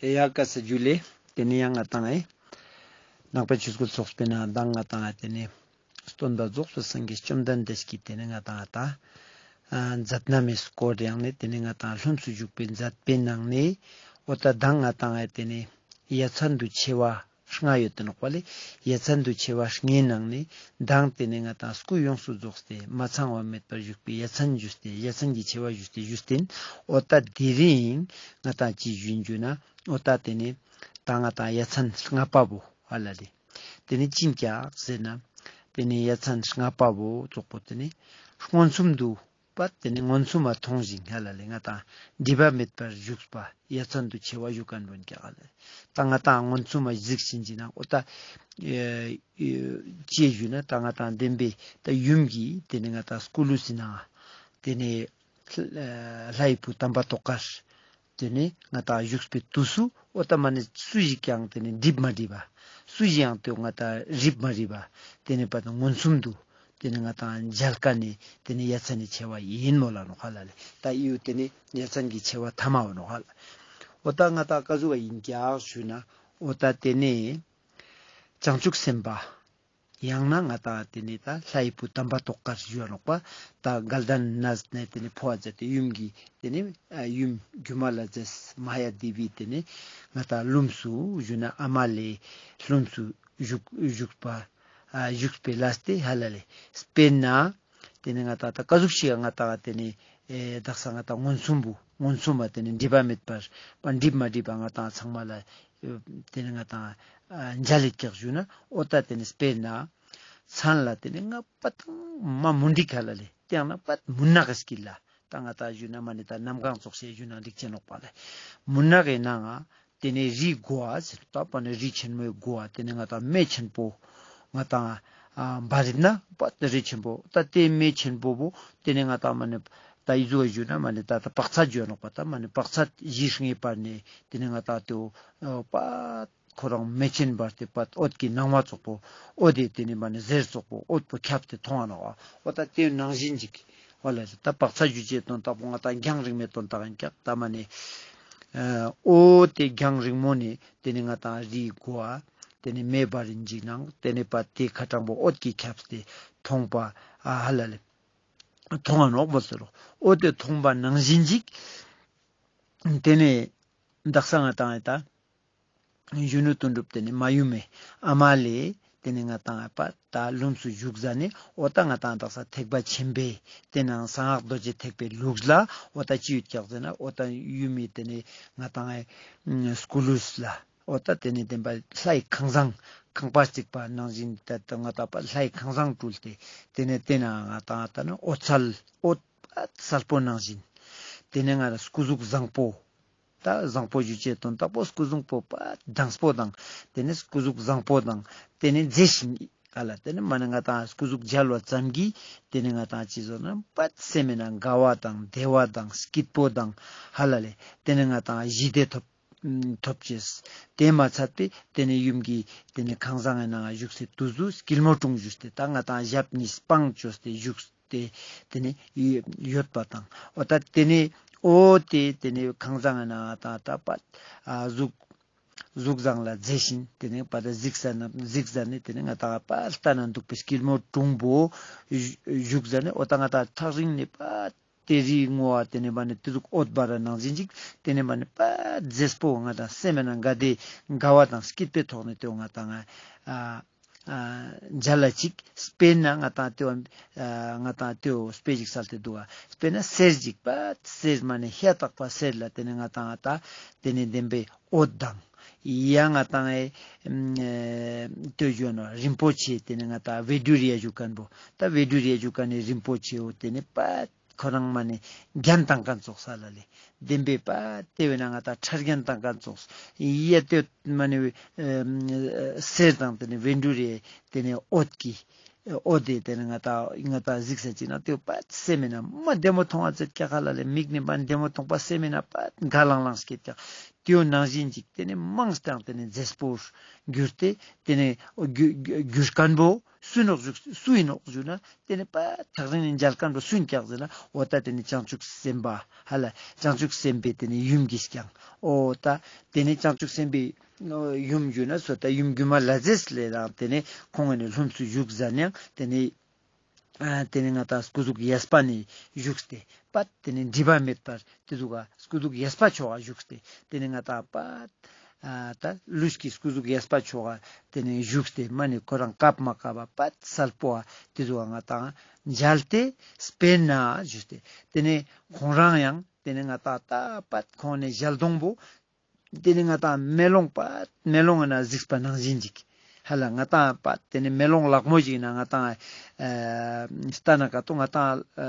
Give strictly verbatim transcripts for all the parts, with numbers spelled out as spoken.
ཡ་ཀ་ས་ཇུ་ལེ། ཏེ་ནེ་ཡང་ང་ཏང་ཨེ་ནང་པའི་ཆོས་སྐུལ་ཚོགས་པའི་ནང་ང་ཏང་ང་ཏང་ཨེ་ཏེ་ནེ་སྟོན་པ་རྫོགས་པའི་སངས་རྒྱས་བཅོམ་ལྡན་འདས་ཀྱི་ཏེ་ནེ་ང་ཏང་ཨེ་ད་ཨ་མཛད་རྣམ་མི་སྐོར་ཡང་ནེ་ཏེ་ནེ་ང་ཏང་ལྷུམས་སུ་ཞུགས་པའི་མཛད་པའི་ནང་ནེ་འོ་ད་མདང་ང་ཏང་ཨེ་ཏེ་ནེ་ཡ་མཚན་དུ་ཆེ་བ་ལྔ་ཡོད་དེ་ནོག་པ་ལེ། ཡ་མཚན་དུ་ཆེ་བ་ལྔའི་ནང་ནེ་མདང་ཏེ་ནེ་ང་ཏང་སྐུ་ཡོངས་སུ་རྫོགས་ཏེ་མ་ཚང་བ་མེད་པར་བཞུགས་པའི་ཡ་མཚན་ཞུས་ཏེ་ཡ་མཚན་གྱི་ཆེ་བ་ཞུས་ཏེ་ཞུས་ཏེ་ཨིན། འོ་ད་དེ་རིང་ང་ཏང་ཅི་ཞུ་ཨིན་ཞུ་ན་འོ་ད་ཏེ་ནེ་ད་ང་ཏང་ཡ་མཚན་ལྔ་པ་བོ་ཧ་ལ་ལེ། ཏེ་ནེ་ཅི་ཨིན་ཀྱག་ཟེར་ན་ཏེ་ནེ་ཡ་མཚན་ལྔ་པ་བོ་ཙོགས་པོ་ཏེ་ནེ་མངོན་སུམ་དུ་པ་ཏེ་ནེ་མངོན་སུམ་མ་མཐོང་ཞིང་ཧ་ལ་ལེ་ང་ཏང་སྒྲིབ་པ་མེད་པར་བཞུགས་པ་ཡ་མཚན་དུ་ཆེ་བ་ཞུ་ཁན་བོ་ཨིན་ཀྱག་ཧ་ལ་ལེ། ད་ང་ཏང་མངོན་སུམ་མ་གཟིགས་ཤིན་ཅི་ན་འོ་ད་ཨེ་ཨེ་ཅི་ཞུ་ན་ད་ང་ཏང་བདེན་པའི་ད་ཡུམ་གྱི་ཏེ་ནེ་ང་ཏང་སྐུ་ལུས་ཟིན་ན་ཏེ་ནེ་ལྷའི་བུ་དམ་པ་ཏོག་དཀར་ཏེ་ནེ་ང་ཏང་བཞུགས་པའི་དུས་སུ་འོ་ད་མ་ནེ་སུ་ཞིག་ཀྱང་ཏེ་ནེ་སྒྲིབ་མ་སྒྲིབ་པ། སུ་ཞིག་ཡང་ཏེ་ང་ཏང་རིབ་མ་རིབ་པ། ཏེ་ནེ་པ་ཏ་མངོན་སུམ་དུ་ཏེ་ནེ་ང་ཏང་མཇལ་ཁན་ནི་ཏེ་ནེ་ཡ་མཚན་ནི་ཆེ་བ་ཨིན་མོལ་ལ་ནོག་ཧ་ལ་ལེ། ད་ཡུ་ཏེ་ནེ་ཡ་མཚན་གྱི་ཆེ་བ་ཐ་མ་བོ་ནོག་ཧ་ལ། འོ་ད་ང་ཏང་ཀ་ཟུག་པ་ཨིན་ཀྱག་ཞུ་ན་འོ་ད་ཏེ་ནེ་བྱང་ཆུབ་སེམས་དཔའ། ཡང་ན་ང་ཏང་ཏེ་ནེ་ད་ལྷའི་བུ་དམ་པ་ཏོག་དཀར་ཞུ་བ་ནོག་པ། ད་དགའ་ལྡན་ནས་ཏེ་ནེ་འཕོ་བ་མཛད་དེ་ཡུམ་གྱི་ཏེ་ནེ་ཡུམ་སྒྱུ་མ་ལྷ་མཛེས་མ་ཡ་དེ་བི་ཏེ་ནེ་ང་ཏང་ལྷུམས་སུ་ཞུ་ན་ཨ་མ་ལེ་ལྷུམས་སུ་བཞུགས་བཞུགས་པ་བཞུགས་པའི་ལས་ཏེ་ཧ་ལ་ལེ། དཔེར་ན་ཏེ་ནེ་ང་ཏང་ད་ཀ་ཟུག་ཤིག་ང་ཏང་ཏེ་ནེ་ཨེ་དག་ས་ང་ཏང་མངོན་སུམ་བུ་མངོན་སུམ་མ་ཏེ་ནེ་སྒྲིབ་པ་མེད་པར་པ་སྒྲིབ་མ་སྒྲིབ་པ་ང་ཏང་ཚང་མ་ལ་ཏེ་ནེ་ང་ཏང་མཇལ་ལེ་ཀྱག་ཞུ་ན་འོ་ད་ཏེ་ནེ་དཔེར་ན་མཚན་ལ་ཏེ་ནེ་ང་པ་ཏང་མ་མུན་དིག་ཧ་ལ་ལེ་ཏེ་ཡང་ན་པ་མུན་ནག་གི་དཀྱིལ་ལ་ད་ང་ཏང་ཞུ་ན་མ་ནེ་ད་གནམ་གང་ཙོགས་ཤེས་ཞུ་ན་འགྲིག་ཅེ་ནོག་པ་ལེ། མུན་ནག་གི་ནང་ང་ཏེ་ནེ་རིའི་མགོ་བ་ཟེར་ད་པ་ནེ་རི་ཆེན་མོའི་མགོ་བ་ཏེ་ནེ་ང་ཏང་མེ་ཆེན་པོ་ང་ཏང་ཨ་འབར་རིབ་ན་པ་ཏེ་རི་ཆེན་པོ་ད་ཏེ་མེ་ཆེན་པོ་བོ་ཏེ་ནེ་ང་ཏང་མ་ནེ་ད་ཡི་ཟུ་བ་ཞུ་ན་མ་ནེ་ད་ད་པག་ཚད་ཞུ་ནོག་པ་ད་མ་ནེ་པག་ཚད་བཞི་ལྔའི་བར་ནེ་ཏེ་ནེ་ང་ཏང་ཏེ་བོ་པ་ཁོ་རང་མེ་ཆེན་འབར་ཏེ་པ་འོད་ཀྱི་སྣང་བ་ཙོགས་པོ་འོད་དེ་ཏེ་ནེ་མ་ནེ་ཟེར་ཙོགས་པོ་འོད་པོ་ཁྱབ་སྟེ་མཐོང་བ་ནོག་འོ་ད་ཏེ་ནང་བཞིན་ཅིག་འོ་ལ་ད་པག་ཚད་ཞུ་ཅེས་དོན་དག་པོ་ང་ཏང་རྒྱང་རིང་མོའི་དོན་དག་ཨིན་ཀྱག་ད་མ་ནེ་ཨ་འོ་ཏེ་རྒྱང་རིང་མོ་ནེ་ཏེ་ནེ་ང་ཏང་རིའི་མགོ་བ་ཏེ་ནེ་མེ་འབར་རིན་ཅིག་ནང་ཏེ་ནེ་པ་ཏེ་ཁ་ཏང་པོ་འོད་ཀྱིས་ཁྱབ་སྟེ་མཐོང་པ་ཨ་ཧ་ལ་ལེ་མཐོང་བ་ནོག་མོལ་ཟེར་རོ། འོ་ཏེ་མཐོང་པ་ནང་བཞིན་ཅིག་ཏེ་ནེ་དག་ས་ང་ཏང་ཨེ་ད་གཞོན་ནུ་དོན་གྲུབ་ཏེ་ནེ་མ་ཡུམ་མེ་ཨ་མ་ལེ་ཏེ་ནེ་ང་ཏང་ཨེ་པ་ད་ལྷུམས་སུ་བཞུགས་ཟ་ནེ་འོ་ད་ང་ཏང་དག་ས་ཐེག་པ་ཆེན་པོའི་ཏེ་ནང་གསང་སྔགས་རྡོ་རྗེ་ཐེག་པའི་ལུགས་ལ་འོ་ད་ཅི་ཡོད་ཀྱག་ཟེར་ན་འོ་ད་ཡུམ་མེ་ཏེ་ནེ་ང་ཏང་ཨེ་སྐུ་ལུས་ལ་འོ་ད་ཏེ་ནེ་བདེན་པ་ལྷའི་ཁང་བཟང་ཁང་པ་བརྩིགས་པ་ནང་བཞིན་ད་ང་ཏང་པ་ལྷའི་ཁང་བཟང་སྤྲུལ་ཏེ་ཏེ་ནེ་ཏེ་ནང་ང་ཏང་ད་ནི་འོད་གསལ་འོད་གསལ་པོ་ནང་བཞིན་ཏེ་ནེ་ང་ར་སྐུ་གཟུགས་བཟང་པོ། ད་བཟང་པོ་ཞུ་ཅེས་དོན་དག་པོ་སྐུ་གཟུགས་པོ་པ་དྭངས་པོ་དང་ཏེ་ནེ་སྐུ་གཟུགས་བཟང་པོ་དང་ཏེ་ནེ་མཛེས་ཤིང་ཨ་ལ་ཏེ་ནེ་མ་ནེ་ང་ཏང་སྐུ་གཟུགས་མཇལ་བ་ཙམ་གྱིས་ཏེ་ནེ་ང་ཏང་ཅི་ཟེར་ན་པ་སེམས་ན་དགའ་བ་དང་བདེ་བ་དང་སྐྱིད་པོ་དང་ཧ་ལ་ལེ་ཏེ་ནེ་ང་ཏང་ཞི་བདེ་ཐོབ་ཐོབ་ཅེས། ཏེ་མ་ཚད་པའི་ཏེ་ནེ་ཡུམ་གྱི་ཏེ་ནེ་ཁང་བཟང་ངི་ནང་བཞུགས་སའི་དུས་སུ་སྐྱིལ་མོ་ཀྲུང་བཞུགས་ཏེ་ད་ང་ཏང་ཞབས་གཉིས་སྤང་བཅོས་ཏེ་བཞུགས་ཏེ་ཏེ་ནེ་ཡོད་པ་དང་འོ་ད་ཏེ་ནེ་འོ་ཏེ་ཏེ་ནེ་ཁང་བཟང་ངི་ནང་ང་ད་ད་པ་ཨ་གཟུགས་གཟུགས་བཟང་ལ་མཛེས་ཤིང་ཏེ་ནེ་པ་ད་གཟིགས་ས་ན་གཟིགས་ས་ནེ་ཏེ་ནེ་ང་ཏང་པ་ལྟ་ན་སྡུག་པའི་སྐྱིལ་མོ་ཀྲུང་པོ་བཞུགས་ས་ནེ་འོ་ད་ང་ཏང་ཐག་རིང་ནེ་པ་ཏེ་རིའི་ངོ་བ་ཏེ་ནེ་མ་ནེ་ཏེ་ཟུག་འོད་འབར་ར་ནང་བཞིན་ཅིག་ཏེ་ནེ་མ་ནེ་པ་མཛེས་པོ་ང་ཏང་སེམས་ན་དགའ་བདེ་དགའ་བ་དང་སྐྱིད་པའི་ཐོག་ནེ་ཏེ་བོ་ང་ཏང་ཨ་ཨ་མཇལ་ལ་ཅིག་དཔེར་ན་ང་ཏང་ཏེ་བོ་ཨ་ང་ཏང་ཏེ་བོ་དཔེ་ཅིག་སལ་ཏེ་འདུག་ག་དཔེར་ན་གསེར་ཅིག་པ་གསེར་མ་ནེ་ཧེ་ཏག་པ་གསེར་ལ་ཏེ་ནེ་ང་ཏང་ཨ་ད་ཏེ་ནེ་བདེན་པའི་འོད་དང་ཡ་ང་ཏང་ཨེ་ཨེ་ཏེ་བོ་ཞུ་ན་རིན་པོ་ཆེ་ཏེ་ནེ་ང་ཏང་བཻ་ཌཱུརྱ་ཞུ་ཁན་པོ་ད་བཻ་ཌཱུརྱ་ཞུ་ཁན་ནི་རིན་པོ་ཆེ་བོ་ཏེ་ནེ་པ་ཁོ་རང་མ་ནེ་རྒྱན་བཏང་ཁན་ཙོགས་ས་ལ་ལེ། བདེན་པའི་པ་ཏེ་བས་ན་ང་ཏང་ཁྲ་རྒྱན་བཏང་ཁན་ཙོགས། ཡ་ཏེ་མ་ནེ་ཨེ་གསེར་དང་ཏེ་ནེ་བཻ་ཌཱུརྱའི་ཏེ་ནེ་འོད་ཀྱི་འོད་དེ་ཏེ་ནེ་ང་ཏང་ང་ཏང་གཟིགས་ས་ཅིག་ན་ཏེ་བོ་པ་སེམས་ན་མ་བདེ་མོ་མཐོང་བ་ཙེ་ཀྱག་ཧ་ལ་ལེ། མིག་ནེ་མ་བདེ་མོ་མཐོང་པ་སེམས་ན་པ་དགའ་ལང་ལང་སྐྱེད་ཀྱག་ཏེའོ་ནང་བཞིན་ཅིག་ཏེ་ནེ་མང་སྟེ་ཏེ་ནེ་མཛེས་པོ་གྱུར་ཏེ་ཏེ་ནེ་གྱུར་གྱུར་མཁན་པོ་སུ་ནོག་ཞུ་སུ་ཨིན་ནོག་ཞུ་ན་ཏེ་ནེ་པ་ཐག་རིང་ནེ་མཇལ་མཁན་པོ་སུ་ཨིན་ཀྱག་ཟེར་ན་འོ་ད་ཏེ་ནེ་བྱང་ཆུབ་སེམས་དཔའ་ཧ་ལ་བྱང་ཆུབ་སེམས་དཔའི་ཏེ་ནེ་ཡུམ་གྱིས་ཀྱང་འོ་ད་ཏེ་ནེ་བྱང་ཆུབ་སེམས་དཔའི་ཡུམ་ཞུ་ན་སོ་ད་ཡུམ་སྒྱུ་མ་ལྷ་མཛེས་ལས་རང་ཏེ་ནེ་ཁོང་ངི་ལྷུམས་སུ་བཞུགས་ཟ་ནེ་ཡང་ཏེ་ནེ་ཨ་ཏེ་ནེ་ང་ཏང་སྐུ་གཟུགས་གཡས་པ་ནེ་བཞུགས་ཏེ་པ་ཏེ་ནེ་སྒྲིབ་པ་མེད་པར་ཏེ་ཟུག་ག་སྐུ་གཟུགས་གཡས་པ་ཕྱོགས་ལ་བཞུགས་ཏེ་ཏེ་ནེ་ང་ཏང་པ་ཨ་ད་ལུས་ཀྱི་སྐུ་གཟུགས་གཡས་པ་ཕྱོགས་ལ་ཏེ་ནེ་བཞུགས་ཏེ་མ་ནེ་ཁོ་རང་བཀབ་མ་བཀབ་པ་པ་གསལ་པོ་ཨ་ཏེ་ཟུག་ག་ང་ཏང་མཇལ་ཏེ་དཔེར་ན་ཞུས་ཏེ་ཏེ་ནེ་ཁོང་རང་ཡང་ཏེ་ནེ་ང་ཏང་ད་པ་ཁོང་ནེ་ཞལ་གདོང་པོ་ཏེ་ནེ་ང་ཏང་མེ་ལོང་པ་མེ་ལོང་ང་ན་གཟིགས་པ་ནང་བཞིན་ཅིག་ཧ་ལ་ང་ཏང་པ་ཏེ་ནེ་མེ་ལོང་ལག་མོ་ཞིག་ན་ང་ཏང་ཨ་ལྟ་ན་ཀ་ཏོ་ང་ཏང་ཨ་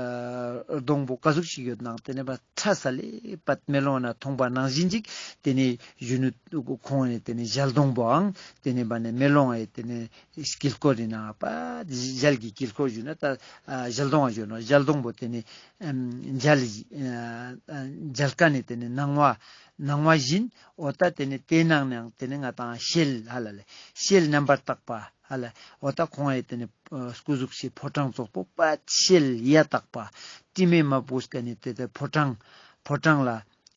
གདོང་པོ་ཀ་ཟུག་ཞིག་ཡོད་ནང་ཏེ་ནེ་པ་ཁྲ་ས་ལེ་པ་མེ་ལོང་ན་མཐོང་པ་ནང་བཞིན་ཅིག་ཏེ་ནེ་གཞོན་ནུ་ཁོང་ནེ་ཏེ་ནེ་ཞལ་གདོང་པོའང་ཏེ་ནེ་པ་ནེ་མེ་ལོང་ཨེ་ཏེ་ནེ་དཀྱིལ་འཁོར་རི་ནང་པ་ཞལ་གྱི་དཀྱིལ་འཁོར་ཞུ་ན་ད་ཨ་ཞལ་གདོང་ང་ཞུ་ནོག་ཞལ་གདོང་པོ་ཏེ་ནེ་ཨམ་མཇལ་ཨ་མཇལ་ཀ་ནེ་ཏེ་ནེ་སྣང་བ་སྣང་བ་བཞིན་འོ་ད་ཏེ་ནེ་ཏེའི་ནང་ནའང་ཏེ་ནེ་ང་ཏང་ཤེལ་ཧ་ལ་ལེ་ཤེལ་རྣམ་པར་དག་པ་ཧ་ལ་འོ་ད་ཁོང་ཨེ་ཏེ་ནེ་ཨ་སྐུ་གཟུགས་སི་ཕོ་བྲང་ཙོགས་པོ་པ་ཤེལ་གཡའ་དག་པ་དྲི་མས་མ་གོས་ཀ་ནེ་ཏེ་ཏེ་ཕོ་བྲང་ཕོ་བྲང་ལ་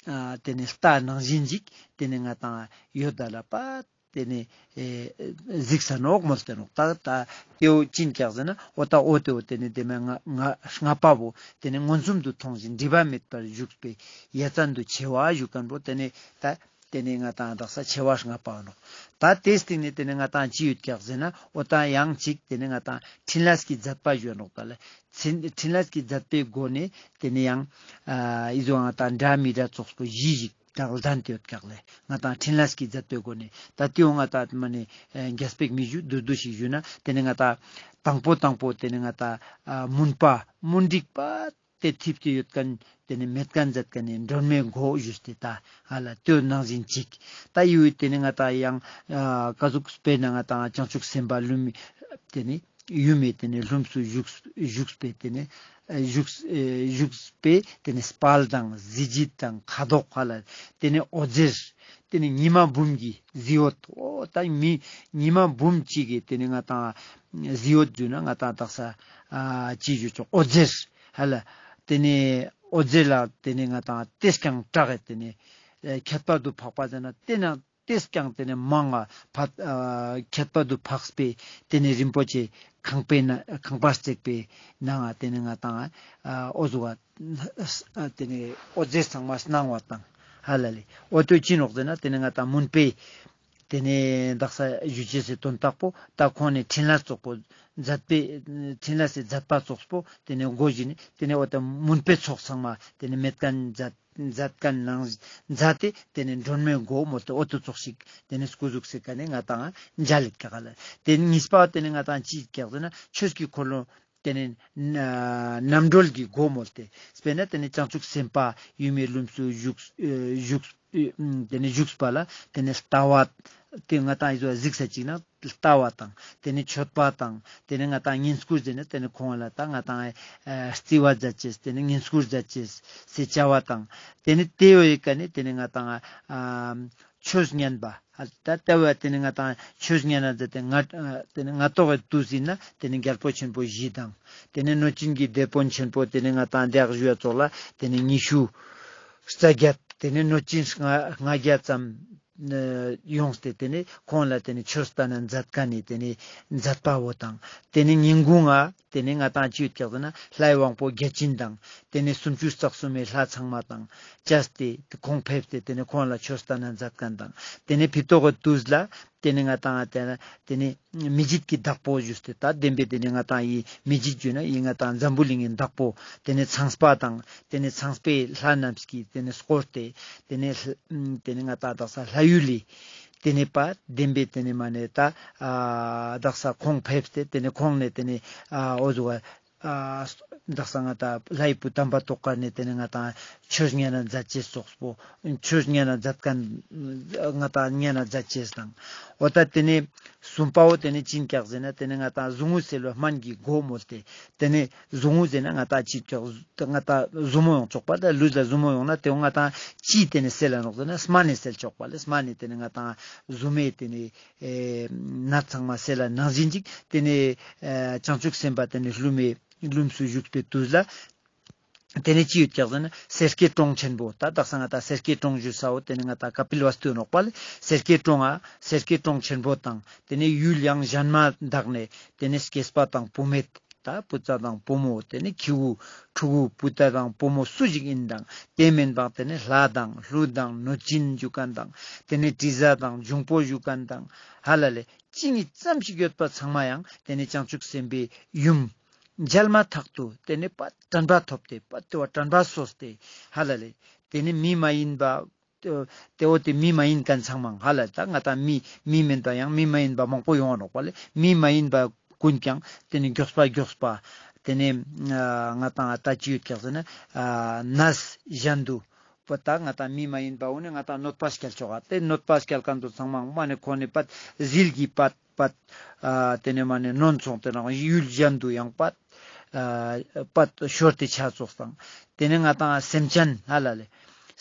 ཨ་ཏེ་ནེ་ལྟ་ནང་བཞིན་ཅིག་ཏེ་ནེ་ང་ཏང་ཡོད་ད་ལ་པ། ཏེ་ནེ་ཨེ་གཟིགས་ས་ནོག་མོལ་ཏེ་ནོག་ད་ད་ཏེའོ་ཅི་ཨིན་ཀྱག་ཟེར་ན་འོ་ད་འོ་ཏེའོ་ཏེ་ནེ་ཏེ་མེ་ང་ང་ལྔ་པ་བོ་ཏེ་ནེ་མངོན་སུམ་དུ་མཐོང་ཞིང་སྒྲིབ་པ་མེད་པར་བཞུགས་པའི་ཡ་མཚན་དུ་ཆེ་བ་ཞུ་མཁན་པོ་ཏེ་ནེ་ད་ཏེ་ནེ་ང་ཏང་དག་ས་ཆེ་བ་ལྔ་པ་ནོག་ད་ཏེའི་སྟེང་ནེ་ཏེ་ནེ་ང་ཏང་ཅི་ཡོད་ཀྱག་ཟེར་ན་འོ་ད་ཡང་ཅིག་ཏེ་ནེ་ང་ཏང་ཕྲིན་ལས་ཀྱི་མཛད་པ་ཞུ་ནོག་ད་ལེ་ཕྲིན་ཕྲིན་ལས་ཀྱི་མཛད་པའི་སྒོ་ནེ་ཏེ་ནེ་ཡང་ཨ་ཨི་ཟོ་ང་ཏང་འདྲ་མི་འདྲ་ཙོགས་པོ་བཞི་ཞིག་དང་ལྡན་ཏེ་ཡོད་ཀྱག་ལེ། ང་ཏང་ཕྲིན་ལས་ཀྱི་མཛད་པའི་སྒོ་ནེ་ད་ཏེའོ་ང་ཏང་མ་ནེ་ཨེ་རྒྱས་པོ་མི་ཞུ་བསྡུས་བསྡུས་ཤིག་ཞུ་ན་ཏེ་ནེ་ང་ཏང་དང་པོ་དང་པོ་ཏེ་ནེ་ང་ཏང་ཨ་མུན་པ་མུན་དིག་པ་ཏེ་ཐིབས་ཏེ་ཡོད་མཁན་ཏེ་ནེ་མེད་མཁན་མཛད་མཁན་ནི་སྒྲོན་མེའི་སྒོ་ཞུས་ཏེ་ད་ཧ་ལ་ཏེའོ་ནང་བཞིན་ཅིག་ད་ཡུལ་ཏེ་ནེ་ང་ཏང་ཡང་ཨ་ཀ་ཟུག་དཔེར་ན་ང་ཏང་བྱང་ཆུབ་སེམས་དཔའ་ལུས་མི་ཏེ་ནེ་ཡུམ་མི་ཏེ་ནེ་ལྷུམས་སུ་བཞུགས་བཞུགས་པའི་ཏེ་ནེ་ཨ་བཞུགས་ཨེ་བཞུགས་པའི་ཏེ་ནེ་དཔལ་དང་གཟི་བརྗིད་དང་ཁ་དོག་ཧ་ལ་ཏེ་ནེ་འོད་ཟེར་ཏེ་ནེ་ཉི་མ་འབུམ་གྱི་གཟི་འོད་འོ་ད་མི་ཉི་མ་འབུམ་གཅིག་གི་ཏེ་ནེ་ང་ཏང་གཟི་འོད་ཞུ་ན་ང་ཏང་དག་ས་ཨ་ཅི་ཞུ་ཆོག་འོད་ཟེར་ཧ་ལ་ཏེ་ནེ་འོད་ཟེར་ལ་ཏེ་ནེ་ང་ཏང་ཏེས་ཀྱང་གྲགས་ཏེ་ནེ་ཨེ་ཁྱད་པར་དུ་འཕགས་པ་ཟེར་ན་ཏེ་ན་ཏེས་ཀྱང་ཏེ་ནེ་མང་ང་ཕ་ཨ་ཁྱད་པར་དུ་འཕགས་པའི་ཏེ་ནེ་རིན་པོ་ཆེ་ཁང་པའི་ནང་ཁང་པ་བརྩེགས་པའི་ནང་ང་ཏེ་ནེ་ང་ཏང་ཨ་འོ་ཟུག་ག་ཨ་ཏེ་ནེ་འོད་ཟེར་ཚང་མ་སྣང་བ་དང་ཧ་ལ་ལེ་འོ་ཏེ་ཅི་ནོག་ཟེར་ན་ཏེ་ནེ་ང་ཏང་མུན་པའི་ཏེ་ནེ་དག་ས་ཞུ་ཅེས་སི་དོན་དག་པོ་ད་ཁོང་ནེ་ཕྲིན་ལས་ཙོགས་པོ་མཛད་པའི་ཕྲིན་ལས་སི་མཛད་པ་ཙོགས་པོ་ཏེ་ནེ་སྒོ་བཞི་ནེ་ཏེ་ནེ་འོ་ད་མུན་པའི་ཚོགས་ཚང་མ་ཏེ་ནེ་མེད་མཁན་མཛད་མཛད་མཁན་ནང་མཛད་དེ་ཏེ་ནེ་སྒྲོན་མེའི་སྒོ་མོལ་ཏེ་འོ་ཏེ་ཙོགས་ཤིག་ཏེ་ནེ་སྐུ་གཟུགས་སི་ཀ་ནེ་ང་ཏང་མཇལ་ལེད་ཀྱག་ལེ། ཏེ་གཉིས་པ་ཏེ་ནེ་ང་ཏང་ཅི་ཀྱག་ཟེར་ན་ཆོས་ཀྱི་འཁོར་ལོ་ཏེ་ནེ་ན་རྣམ་གྲོལ་གྱི་སྒོ་མོལ་ཏེ་དཔེར་ན་ཏེ་ནེ་བྱང་ཆུབ་སེམས་དཔའ་ཡུམ་མི་ལྷུམས་སུ་བཞུགས་ཨེ་བཞུགས་ཨེ་ཏེ་ནེ་བཞུགས་པ་ལ་ཏེ་ནེ་ལྟ་བ་ཏེ་ང་ཏང་ཨི་ཟོ་གཟིགས་ས་ཅིག་ན་ལྟ་བ་དང་ཏེ་ནེ་མཆོད་པ་དང་ཏེ་ནེ་ང་ཏང་བསྙེན་བཀུར་ཟེར་ན་ཏེ་ནེ་ཁོང་ལ་ད་ང་ཏང་ཨེ་རྩི་བ་མཛད་ཅེས་ཏེ་ནེ་བསྙེན་བཀུར་མཛད་ཅེས་སི་བྱ་བ་དང་ཏེ་ནེ་ཏེ་བོའི་ཀ་ནེ་ཏེ་ནེ་ང་ཏང་ཨ་ཆོས་ཉན་པ། ད་ལྟ་བ་ཏེ་ནེ་ང་ཏང་ཆོས་ཉན་ན་མཛད་དེ་ང་ཏེ་ནེ་སྔ་ཏོག་གི་དུས་ཟིན་ན་ཏེ་ནེ་རྒྱལ་པོ་ཆེན་པོ་བཞི་དང་ཏེ་ནེ་གནོད་སྦྱིན་གྱི་སྡེ་དཔོན་ཆེན་པོ་ཏེ་ནེ་ང་ཏང་དེ་ཡག་ཞུ་ཡ་ཙོགས་ལ་ཏེ་ནེ་ཉི་ཤུ་རྩ་བརྒྱད་ཏེ་ནེ་གནོད་སྦྱིན་ལྔ་ལྔ་བརྒྱ་ཙམ་ཡོངས་ཏེ་ཏེ་ནེ་ཁོང་ལ་ཏེ་ནེ་ཆོས་སྟན་ན་མཛད་མཁན་ནི་ཏེ་ནེ་མཛད་པ་བོ་དང་ཏེ་ནེ་ཉིན་གུང་ང་ཏེ་ནེ་ང་ཏང་ཅི་ཡོད་ཀྱག་ཟེར་ན་ལྷའི་དབང་པོ་བརྒྱ་བྱིན་དང་ཏེ་ནེ་སུམ་ཅུ་རྩ་གསུམ་མི་ལྷ་ཚང་མ་དང་བཅས་ཏེ་ཁོང་ཕེབས་ཏེ་ཏེ་ནེ་ཁོང་ལ་ཆོས་སྟན་ན་མཛད་མཁན་དང་ཏེ་ནེ་ཕི་ཏོག་གི་དུས་ལ་ཏེ་ནེ་ང་ཏང་ཏེ་ནེ་མི་མཇེད་ཀྱི་བདག་པོ་ཞུས་ཏེ་ད་བདེན་པའི་ཏེ་ནེ་ང་ཏང་ཨི་མི་མཇེད་ཞུ་ན་ཨི་ང་ཏང་འཛམ་བུ་གླིང་གི་བདག་པོ་ཏེ་ནེ་ཚངས་པ་དང་ཏེ་ནེ་ཚངས་པའི་ལྷ་རྣམས་ཀྱིས་ཏེ་ནེ་བསྐོར་ཏེ་ཏེ་ནེ་ཏེ་ནེ་ང་ཏང་དག་ས་ལྷ་ཡུལ་ལི་ཏེ་ནེ་པ་བདེན་པའི་ཏེ་ནེ་མ་ནེ་ད་ཨ་དག་ས་ཁོང་ཕེབས་ཏེ་ཏེ་ནེ་ཁོང་ནེ་ཏེ་ནེ་ཨ་འོ་ཟུག་ཨ་དག་ས་ང་ཏང་ལྷའི་བུ་དམ་པ་ཏོག་དཀར་ནེ་ཏེ་ནེ་ང་ཏང་ ཆོས་ཉན་ན་མཛད་ཅེས་སོགས་པོ། ཆོས་ཉན་ན་མཛད་མཁན་ང་ཏང་ཉན་ན་མཛད་ཅེས་དང་། འོ་ད་དེ་ནས་གསུམ་པའོ་དེ་ནས་ཅི་ཡིན་ཀྱག་ཟེར་ན་དེ་ནས་ང་ཏང་ཟུག་རྔུ་སེལ་བའི་སྨན་གྱི་སྒོ་མོལ་ཏེ། དེ་ནས་ཟུག་རྔུ་ཟེར་ན་ང་ཏང་ཅི་ཀྱག་ང་ཏང་ཟུག་མོ་ཡོང་ཆོག་པ་ལ། ལུས་ལ་ཟུག་མོ་ཡོང་ན་དེ་ང་ཏང་ཅི་དེ་ནས་སེལ་ལ་ནོག་ཟེར་ན་སྨན་ནས་སེལ་ཆོག་པ་ལ། སྨན་ནས་དེ་ནས་ང་ཏང་ཟུག་མའི་དེ་ནས་ཨེ་ནད་ཚང་མ་སེལ་ལ་ནང་བཞིན་ཅིག་དེ་ནས་ཨེ་བྱང་ཆུབ་སེམས་དཔའ་དེ་ནས་ལྷུམ་མེ་ལྷུམས་སུ་བཞུགས་པའི་དུས་ལ། དེ་ནས་ཅི་ཡོད་ཀྱག་ཟེར་ན་སེར་སྐྱའི་གྲོང་ཆེན་པོ། ད་དག་ས་ང་ཏང་སེར་སྐྱའི་གྲོང་ཞུ་སའོ་དེ་ནས་ང་ཏང་ཀ་པིལ་ཝ་སྟུ་ནོག་པ་ལ། སེར་སྐྱའི་གྲོང་ང་སེར་སྐྱའི་གྲོང་ཆེན་པོ་དང་དེ་ནས་ཡུལ་ཡང་གཞན་མ་དག་ནས་དེ་ནས་སྐྱེས་པ་དང་བུད་མེད། ད་བུ་ཚ་དང་བུ་མོ་དེ་ནས་ཁྱེའུ་ཕྲུ་གུ་བུ་ཚ་དང་བུ་མོ་སུ་ཞིག་ཡིན་དང་དེ་མིན་པ་དེ་ནས་ལྷ་དང་ཀླུ་དང་གནོད་སྦྱིན་ཞུ་མཁན་དང་དེ་ནས་དྲི་ཟ་དང་འབྱུང་པོ་ཞུ་མཁན་དང་ཧ་ལ་ལས་ཅི་ཉིད་ཙམ་ཞིག་ཡོད་པ་ཚང་མ་ཡང་དེ་ནས་བྱང་ཆུབ་སེམས་དཔའི་ཡུམ། མཇལ་མ་ཐག་ཏུ་དེ་ནས་པ་དྲན་པ་ཐོབ་སྟེ་པ་དེ་བ་དྲན་པ་གསོས་ཏེ་ཧ་ལ་ལས་དེ་ནས་མི་མ་ཡིན་པ་དེ་འོ་དེ་མི་མ་ཡིན་མཁན་ཚང་མ་ཧ་ལ་ད་ང་ཏང་མི་མི་མིན་པ་ཡང་མི་མ་ཡིན་པ་མང་པོ་ཡོང་བ་ནོག་པ་ལས། མི་མ་ཡིན་པ་ཀུན་ཀྱང་དེ་ནས་མགྱོགས་པ་མགྱོགས་པ་དེ་ནས་ང་ཏང་ད་ཅི་ཡོད་ཀྱག་ཟེར་ན་ནས་གཞན་དུ། པ་ད་ང་ཏང་མི་མ་ཡིན་པ་འོ་ནི་ང་ཏང་གནོད་པ་སྐྱལ་ཆོག་ག། དེ་གནོད་པ་སྐྱལ་མཁན་པོ་ཚང་མ་མ་ནི་ཁོ་ནི་པད་ཟིལ་གྱིས་པད་པད་ཨ་དེ་ནས་མ་ནི་ནོན་སོང་དེ་རང་ཡུལ་གཞན་དུ་ཡང་པད་ཨ་པད་ཤོར་ཏེ་ཆ་ཙོགས་དང་། དེ་ནས་ང་ཏང་སེམས་ཅན་ཧ་ལ་ལས་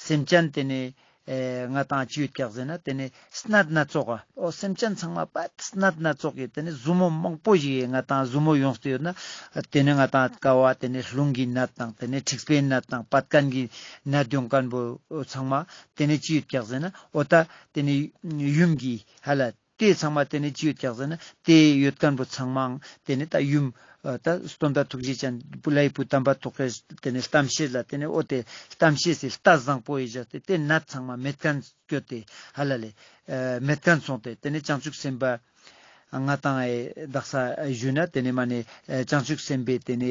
སེམས་ཅན་དེ་ནས་ཨེ་ང་ཏང་ཅི་ཡོད་ཀྱག་ཟེར་ན་དེ་ནས་སྣད་སྣ་ཚོགས་ཨ། འོ་སེམས་ཅན་ཚང་མ་པད་སྣད་སྣ་ཚོགས་ཀྱི་དེ་ནས་ཟུག་མོ་མང་པོ་ཞིག་ང་ཏང་ཟུག་མོ་ཡོངས་ཏེ་ཡོད་ན་དེ་ནས་ང་ཏང་ཀ་བ་དེ་ནས་རླུང་གི་ནད་དང་དེ་ནས་མཁྲིས་པའི་ནད་དང་བད་ཀན་གྱི་ནད་ཡོང་མཁན་པོ་ཚང་མ་དེ་ནས་ཅི་ཡོད་ཀྱག་ཟེར་ན་འོ་ད་དེ་ནས་ཡུམ་གྱི་ཧ་ལ་དེ་ཚང་མ་དེ་ནས་ཅི་ཡོད་ཀྱག་ཟེར་ན་དེ་ཡོད་མཁན་པོ་ཚང་མའང་དེ་ནས་ད་ཡུམ་ད་སྟོན་པ་ཐུགས་རྗེ་ཅན་བུ་ལྷའི་བུ་དམ་པ་ཐུགས་ཀའི་དེ་ནས་གཏམ་བཤད་ལ་དེ་ནས་འོ་དེ་གཏམ་བཤད་སི་ལྟ་བཟང་པོ་ཡི་བཞག་སྟེ་དེ་ནད་ཚང་མ་མེད་མཁན་སྐྱོད་དེ་ཧ་ལ་ལས་མེད་མཁན་སོང་སྟེ་དེ་ནས་བྱང་ཆུབ་སེམས་དཔའ་ང་ཏང་ཨེ་དག་ས་ཞུས་ན་དེ་ནས་མ་ནས་ཨེ་བྱང་ཆུབ་སེམས་དཔའི་དེ་ནས་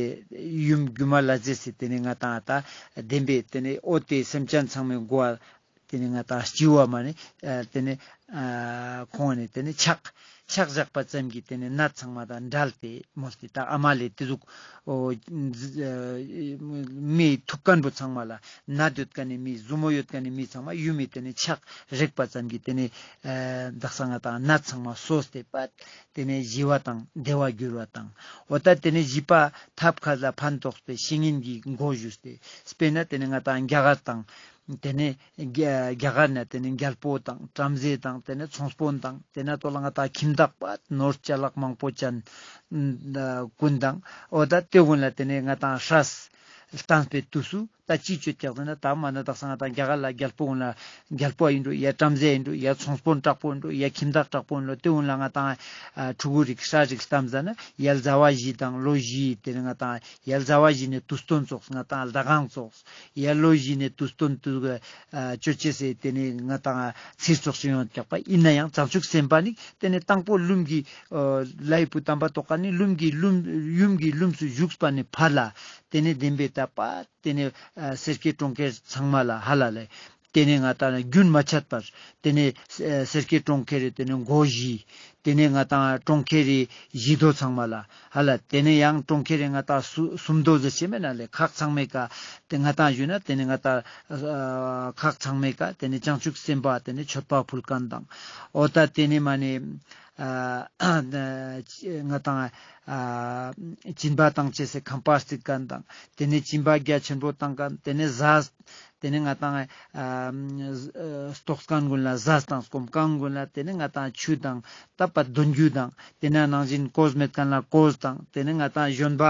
ཡུམ་སྒྱུ་མ་ལྷ་མཛེས་སི་དེ་ནས་ང་ཏང་ད་བདེན་པའི་དེ་ནས་འོ་དེ་སེམས་ཅན་ཚང་མའི་མགོ་བ་དེ་ནས་ང་ཏང་སྤྱི་བོ་མ་ནས་ཨེ་དེ་ནས་ཨ་ཁོང་ནས་དེ་ནས་ཕྱག་ཕྱག་བཞག་པ་ཙམ་གྱིས་དེ་ནས་ནད་ཚང་མ་དང་བྲལ་ཏེ་མོལ་ཏེ་ད་ཨ་མ་ལས་དེ་ཟུག་འོ་མི་ཐུག་མཁན་པོ་ཚང་མ་ལ་ནད་ཡོད་མཁན་ནི་མི་ཟུག་མོ་ཡོད་མཁན་ནི་མི་ཚང་མ་ཡུམ་མི་དེ་ནས་ཕྱག་རེག་པ་ཙམ་གྱིས་དེ་ནས་ཨ་དག་ས་ང་ཏང་ནད་ཚང་མ་གསོས་ཏེ་པད་དེ་ནས་ཞི་བ་དང་བདེ་བ་འགྱུར་བ་དང་། འོ་ད་དེ་ནས་བཞི་པ་ཐབས་མཁས་ལ་ཕན་འདོགས་པའི་བཤེས་གཉེན་གྱི་མགོ་ཞུས་ཏེ་དཔེར་ན་དེ་ནས་ང་ཏང་རྒྱ་གར་དང་དེ་ནས་རྒྱ་རྒྱ་གར་ན་དེ་ནས་རྒྱལ་པོ་དང་བྲམ་ཟེ་དང་དེ་ནས་ཚོང་དཔོན་དང་དེ་ནས་ཏོ་ལ་ང་ཏང་ཁྱིམ་བདག་པ་ནོར་ཅ་ལག་མང་པོ་ཅན་ཀུན་དང་འོ་ད་དེ་ཀུན་ལ་དེ་ནས་ང་ཏང་སྲས་བསྟེན་པའི་དུས་སུ་ད་ཅི་ཅོ་ཀྱག་ཟེར་ན་ད་མ་ན་དག་ས་ང་ཏང་རྒྱ་གར་ལ་རྒྱལ་པོ་ཀུན་ལ་རྒྱལ་པོ་ཡིན་འགྲོ་ཡ་བྲམ་ཟེ་ཡིན་འགྲོ་ཡ་ཚོང་དཔོན་དྲག་པོ་ཡིན་འགྲོ་ཡ་ཁྱིམ་བདག་དྲག་པོ་ཡིན་འགྲོ་དེ་ཀུན་ལ་ང་ཏང་ཕྲུ་གུ་རིགས་སྲས་རིགས་བསྟེན་ཟ་ན་ཡ་ཟླ་བ་བཞི་དང་ལོ་བཞི་དེ་ནས་ང་ཏང་ཡ་ཟླ་བ་བཞི་ནས་དུས་སྟོན་ཙོགས་ང་ཏང་ཟླ་གང་ཙོགས། ཡ་ལོ་བཞི་ནས་དུས་སྟོན་དུ་ཨ་ཅོ་ཅེས་སེ་དེ་ནས་ང་ཏང་ཚེས་ཙོགས་ཤིག་ཡོང་ཀྱག་པ་ཡིན་ན་ཡང་བྱང་ཆུབ་སེམས་དཔའ་ནི་དེ་ནས་དང་པོ་ལྷུམས་ཀྱི་ཨ་ལྷའི་བུ་དམ་པ་ཏོག་ཀ་ནི་ལྷུམས་ཀྱི་ལྷུམས་ཡུམ་གྱི་ལྷུམས་སུ་བཞུགས་པ་ནས་ཕར་ལ་དེ་ནས་བདེན་པའི་ད་པ་དེ་ནས་ཨ་སེར་སྐྱའི་གྲོང་ཁྱེར་ཚང་མ་ལ་ཧ་ལ་ལས། དེ་ནས་ང་ཏང་རྒྱུན་མ་ཆད་པར་དེ་ནས་ཨ་སེར་སྐྱའི་གྲོང་ཁྱེར་རི་དེ་ནས་མགོ་བཞི། དེ་ནས་ང་ཏང་གྲོང་ཁྱེར་རི་བཞི་མདོ་ཚང་མ་ལ་ཧ་ལ། དེ་ནས་ཡང་གྲོང་ཁྱེར་རི་ང་ཏང་སུ་སུམ་མདོ་ཟེར་ཅེས་མེད་ན་ལས་ཁག་ཚང་མའི་ཀ་དེ་ང་ཏང་ཞུས་ན་དེ་ནས་ང་ཏང་ཨ་ཁག་ཚང་མའི་ཀ་དེ་ནས་བྱང་ཆུབ་སེམས་དཔའ་དེ་ནས་མཆོད་པ་ཕུལ་མཁན་དང་འོ་ད་དེ་ནས་མ་ནས་ཨ་ང་ཏང་ཨ་སྦྱིན་པ་བཏང་ཅེས་སི་ཁང་པ་རྩིག་མཁན་དང་དེ་ནས་སྦྱིན་པ་རྒྱ་ཆེན་པོ་བཏང་མཁན་དེ་ནས་ཟས། དེ་ནས་ང་ཏང་ཨ་ཨ་ལྟོགས་མཁན་ཀུན་ལ་ཟས་དང་སྐོམ་མཁན་ཀུན་ལ་དེ་ནས་ང་ཏང་ཆུ་དང་ད་པ་འདོན་རྒྱུ་དང་དེ་ནས་ནང་བཞིན་གོས་མེད་མཁན་ལ་གོས་དང་དེ་ནས་ང་ཏང་བཞོན་པ་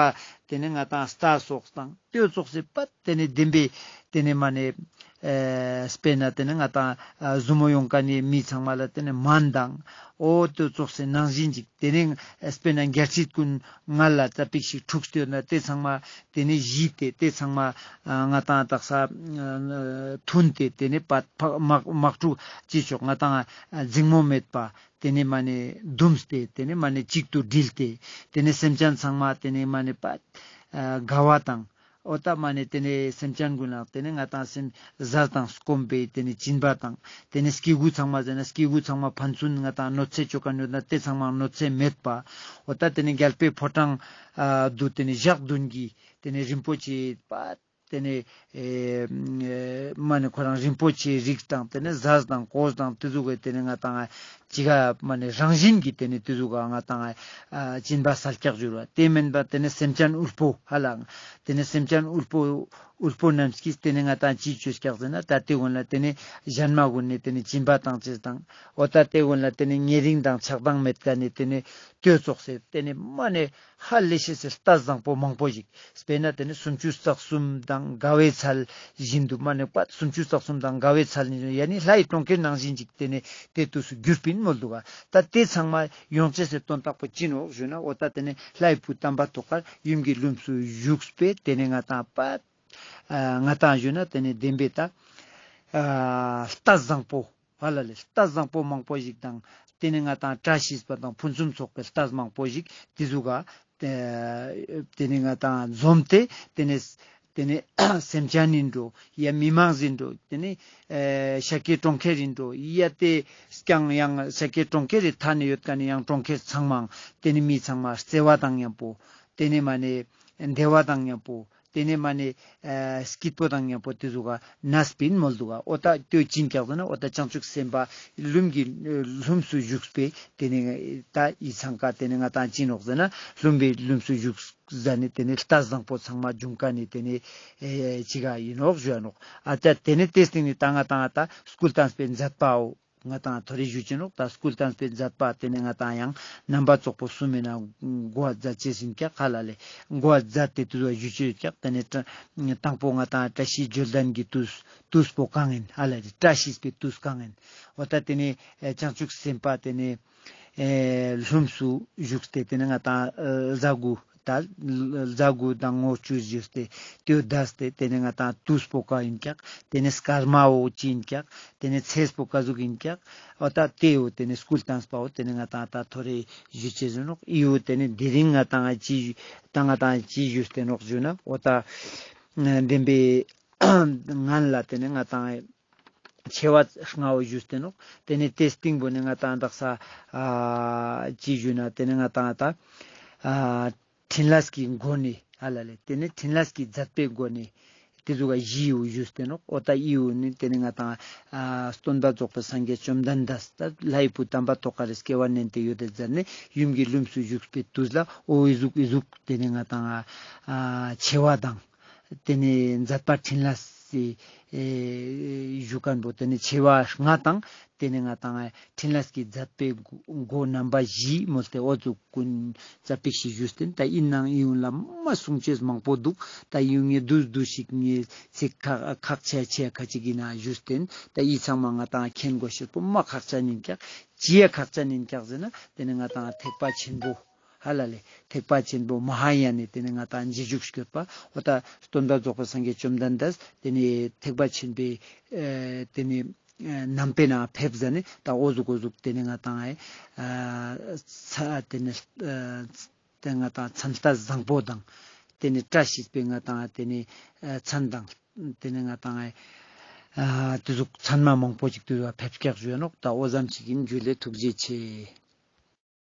དེ་ནས་ང་ཏང་རྟ་སོགས་དང་དེ་ཙོགས་སེ་པད་དེ་ནས་བདེན་པའི་དེ་ནས་མ་ནས་ཨ་དཔེར་ན་དེ་ནས་ང་ཏང་ཨ་ཟུག་མོ་ཡོང་མཁན་ནི་མི་ཚང་མ་ལ་དེ་ནས་སྨན་དང་འོ་དེ་ཙོགས་སེ་ནང་བཞིན་ཅིག་དེ་ནས་དཔེར་ན་རྒྱལ་སྲིད་ཀུན་ང་ལ་ཙ་པིག་ཞིག་འཁྲུགས་ཏེ་ཡོད་ན་དེ་ཚང་མ་དེ་ནས་ཞི་སྟེ་དེ་ཚང་མ་ཨ་ང་ཏང་དག་ས་ཨ་མཐུན་ཏེ་དེ་ནས་པ་དམག་དམག་འཁྲུག་ཅི་ཆོག་ང་ཏང་ཨ་འཛིང་མོ་མེད་པ་དེ་ནས་མ་ནས་འདུམས་ཏེ་དེ་ནས་མ་ནས་གཅིག་ཏུ་སྒྲིལ་ཏེ་དེ་ནས་སེམས་ཅན་ཚང་མ་དེ་ནས་མ་ནས་པ་ཨ་དགའ་བ་དང་འོ་ད་མ་ནས་དེ་ནས་སེམས་ཅན་ཀུན་ལ་དེ་ནས་ང་ཏང་སེམས་ཟས་དང་སྐོམ་པའི་དེ་ནས་སྦྱིན་པ་དང་དེ་ནས་སྐྱེ་དགུ་ཚང་མ་ཟེར་ན་སྐྱེ་དགུ་ཚང་མ་ཕན་ཚུན་ང་ཏང་གནོད་འཚེ་ཅོ་མཁན་ཡོད་ན་དེ་ཚང་མ་གནོད་འཚེ་མེད་པ། འོ་ད་དེ་ནས་རྒྱལ་པོའི་ཕོ་བྲང་ཨ་དུ་དེ་ནས་ཞག་བདུན་གྱི་དེ་ནས་རིན་པོ་ཆེ་པ་ ཏེ་ནེ་ཨེ་མ་ནེ་ཁོ་རང་རིན་པོ་ཆེའི་རིགས་དང་ཏེ་ནེ་ཟས་དང་གོས་དང་ཏེ་ཟུག་གི་ཏེ་ནེ་ང་ཏང་ཅི་ག་མ་ནེ་རང་བཞིན་གྱི་ཏེ་ནེ་ཏེ་ཟུག་ག་ང་ཏང་ཨ་སྦྱིན་པ་སལ་ཀྱག་ཞུ་ར། ཏེ་མེན་པ་ཏེ་ནེ་སེམས་ཅན་དབུལ་པོ་ཧ་ལ་ཏེ་ནེ་སེམས་ཅན་དབུལ་པོ་དབུལ་པོ་རྣམས་ཀྱིས་ཏེ་ནེ་ང་ཏང་ཅི་ཅོས་ཀྱག་ཟེར་ན་ད་ཏེ་གུན་ལ་ཏེ་ནེ་གཞན་མ་གུན་ནེ་ཏེ་ནེ་སྦྱིན་པ་བཏང་ཅེས་དང་འོ་ད་ཏེ་གུན་ལ་ཏེ་ནེ་ཉེ་རིང་དང་ཆགས་སྡང་མེད་ཀ་ནེ་ཏེ་ནེ་ལྟོས་ཙོགས་སེ་ཏེ་ནེ་མ་ནེ་ཧ་ལས་ཤེས་སི་ལྟས་བཟང་པོ་མང་པོ་ཞིག་དཔེར་ན་ཏེ་ནེ་སུམ་ཅུ་རྩ་གསུམ་དང་དགའ་བའི་ཚལ་བཞིན་དུ་མ་ནེ་པ་སུམ་ཅུ་རྩ་གསུམ་དང་དགའ་བའི་ཚལ་ནི་ཡ་ནི་ལྷའི་གྲོང་ཁྱེར་ནང་བཞིན་ཅིག་ཏེ་ནེ་ཏེ་དུས་སུ་གྱུར་པིན་མོལ་འདུག་ག། ད་ཏེ་ཚང་མ་ཡོང་ཅེས་སི་དོན་དག་པོ་ཅི་ནོག་ཞུ་ན་འོ་ད་ཏེ་ནེ་ལྷའི་བུ་དམ་པ་ཏོག་དཀར་ཡུམ་གྱི་ལྷུམས་སུ་བཞུགས་པས་ཏེ་ནེ་ང་ཏང་པ་ཨ་ང་ཏང་ཞུ་ན་ཏེ་ནེ་བདེན་པའི་ད་ཨ་ལྟས་བཟང་པོ་ཧ་ལ་ལས་ལྟས་བཟང་པོ་མང་པོ་ཞིག་དང་ཏེ་ནེ་ང་ཏང་བཀྲ་ཤིས་པ་དང་ཕུན་སུམ་ཚོགས་པའི་ལྟས་མང་པོ་ཞིག་ཏེ་ཟུག་ག་ཏེ་ནེ་ང་ཏང་འཛོམས་ཏེ་ཏེ་ནེ་ཏེ་ནེ་སེམས་ཅན་ཡིན་འགྲོ་ཡ་མི་མང་ཡིན་འགྲོ་ཏེ་ནེ་ཨེ་ཤཱཀྱའི་གྲོང་ཁྱེར་ཡིན་འགྲོ་ཡ་ཏེ་ཀྱང་ཡང་ཤཱཀྱའི་གྲོང་ཁྱེར་རི་མཐའ་ནེ་ཡོད་ཀ་ནེ་ཡང་གྲོང་ཁྱེར་ཚང་མ་ཏེ་ནེ་མི་ཚང་མ་བརྩེ་བ་དང་མཉམ་པོ་ཏེ་ནེ་མ་ནེ་བདེ་བ་དང་མཉམ་པོ་ཏེ་ནེ་མ་ནེ་ཨ་སྐྱིད་པོ་དང་མཉམ་པོ་ཏེ་ཟུག་ག་གནས་པིན་མོལ་འདུག་ག། འོ་ད་ཏེ་ཅི་ཡིན་ཀྱག་ཟེར་ན་འོ་ད་བྱང་ཆུབ་སེམས་དཔའ་ལྷུམས་ཀྱི་ལྷུམས་སུ་བཞུགས་པའི་ཏེ་ནེ་ད་ཡི་ཚང་ཀ་ཏེ་ནེ་ང་ཏང་ཅི་ནོག་ཟེར་ན་ལྷུམས་པའི་ལྷུམས་སུ་བཞུགས་ཟ་ནེ་ཏེ་ནེ་ལྟས་བཟང་པོ་ཚང་མ་འབྱུང་ཀ་ནེ་ཏེ་ནེ་ཨེ་ཅི་ག་ཡིན་ནོག་ཞུ་ནོག། ཨ་ད་ཏེ་ནེ་ཏེ་སྟིང་ནེ་ད་ང་ཏང་ད་སྐུལ་བཏང་པའི་མཛད་པའོ། ང་ཏང་ཐོ་རེ་ཞུ་ཅེས་ནོག། ད་སྐུལ་བཏང་པའི་མཛད་པ་ཏེ་ནེ་ང་ཏང་ཡང་རྣམ་པ་ཙོགས་པོ་གསུམ་ཡིན་ན་གོ་བ་མཛད་ཅེས་ཡིན་ཀྱག་ཧ་ལ་ལས་གོ་བ་མཛད་དེ་དུས་བ་ཞུ་ཅེས་ཡོད་ཀྱག། ཏེ་ནེ་བཀྲ་དང་པོ་ང་ཏང་བཀྲ་ཤིས་བརྗོད་ལྡན་གྱི་དུས་དུས་པོ་གང་ཡིན་ཧ་ལ་ལས་བཀྲ་ཤིས་པའི་དུས་གང་ཡིན། འོ་ད་ཏེ་ནེ་ཨེ་བྱང་ཆུབ་སེམས་དཔའ་ཏེ་ནེ་ཨེ་ལྷུམས་སུ་བཞུགས་ཏེ་ཏེ་ནེ་ང་ཏང་ཨེ་ཟླ་དགུ་ད་ཟླ་དགུ་དང་ངོ་བཅུ་བཞུགས་ཏེ་ཏེའོ་ཟླས་ཏེ་ཏེ་ནེ་ང་ཏང་དུས་པོ་ཀ་ཡིན་ཀྱག། ཏེ་ནེ་སྐར་མའོ་ཅི་ཡིན་ཀྱག། ཏེ་ནེ་ཚེས་པོ་ཀ་ཟུག་ཡིན་ཀྱག། འོ་ད་ཏེའོ་ཏེ་ནེ་སྐུལ་བཏངས་པའོ་ཏེ་ནེ་ང་ཏང་ད་ཐོ་རེ་ཞུ་ཅེས་ཡིན་ནོག། ཨིའོ་ཏེ་ནེ་དེ་རིང་ང་ཏང་ཅི་ད་ང་ཏང་ཅི་ཞུས་ཏེ་ནོག་ཞུ་ན་འོ་ད་བདེན་པའི་ངན་ལ་ཏེ་ནེ་ང་ཏང་ཆེ་བ་ལྔའོ་ཞུས་ཏེ་ནོག། ཏེ་ནེ་ཏེ་སྟིང་པོ་ནེ་ང་ཏང་དག་ས་ཨ་ཅི་ཞུ་ན་ཏེ་ནེ་ང་ཏང་ད་ཨ་ཕྲིན་ལས་ཀྱི་སྒོ་ནེ་ཧ་ལ་ལས་ཏེ་ནེ་ཕྲིན་ལས་ཀྱི་མཛད་པའི་སྒོ་ནེ་ཏེ་ཟུག་ག་བཞིའོ་ཞུས་ཏེ་ནོག། འོ་ད་ཨིའོ་ནི་ཏེ་ནེ་ང་ཏང་ཨ་སྟོན་པ་རྫོགས་པའི་སངས་རྒྱས་བཅོམ་ལྡན་འདས་ད་ལྷའི་བུ་དམ་པ་ཏོག་དཀར་རི་སྐྱེ་བ་ནན་ཏེ་ཡོད་དེ་ཟེར་ནེ་ཡུམ་གྱི་ལྷུམས་སུ་བཞུགས་པའི་དུས་ལ་འོ་ཨི་ཟུག་ཨི་ཟུག་ཏེ་ནེ་ང་ཏང་ཨ་ཆེ་བ་དང་ཏེ་ནེ་མཛད་པ་ཕྲིན་ལས་སི་ཨེ་ཞུ་ཁན་པོ་ཏེ་ནེ་ཆེ་བ་ལྔ་དང་ཏེ་ནེ་ང་ཏང་ཨེ་ཕྲིན་ལས་ཀྱི་མཛད་པའི་སྒོ་རྣམ་པ་བཞི་མོལ་ཏེ་འོ་ཟུག་ཀུན་ཙ་པིག་ཞིག་ཞུས་ཏེ་ད་ཨིན་ནའང་ཨིའུ་ལ་མ་གསུང་ཅེས་མང་པོ་འདུག། ད་ཨིའུ་ངས་བསྡུས་བསྡུས་ཤིག་ངས་ཚིག་ཁག་ཁག་ཆེ་ཆེ་ཁ་ཅིག་ཨིན་ན་ཞུས་ཏེ་ད་ཨི་ཚང་མ་ང་ཏང་མཁྱེན་དགོས་ཤེས་པོ་མ་ཁག་ཅན་ཨིན་ཀྱག། ཅི་ཡ་ཁག་ཅན་ཨིན་ཀྱག་ཟེར་ན་ཏེ་ནེ་ང་ཏང་ཐེག་པ་ཆེན་པོ་ཧ་ལ་ལས་ཐེག་པ་ཆེན་པོ་མ་ཧཱ་ཡ་ནའི་ཏེ་ནེ་ང་ཏང་རྗེས་འཇུག་སྐྱོད་པ་འོ་ད་སྟོན་པ་རྫོགས་པའི་སངས་རྒྱས་བཅོམ་ལྡན་འདས་ཏེ་ནེ་ཐེག་པ་ཆེན་པོའི་ཨེ་ཏེ་ནེ་ཨེ་ནང་པའི་ནང་ཕེབས་ཟ་ནེ་ད་འོ་ཟུག་འོ་ཟུག་ཏེ་ནེ་ང་ཏང་ཨེ་ཨ་ཚ་ཏེ་ནེ་ཨ་ཏེ་ང་ཏང་མཚན་ལྟས་བཟང་པོ་དང་ཏེ་ནེ་བཀྲ་ཤིས་པའི་ང་ཏང་ཏེ་ནེ་ཨ་མཚན་དང་ཏེ་ནེ་ང་ཏང་ཨེ་ཨ་ཏེ་ཟུག་མཚན་མ་མང་པོ་ཅིག་ཏེ་ཟུག་ཕེབས་ཀྱག་ཞུ་ནོག། ད་འོ་ཙམ་ཅིག་ཨིན། ཇུ་ལེ། ཐུགས་རྗེ་ཆེ།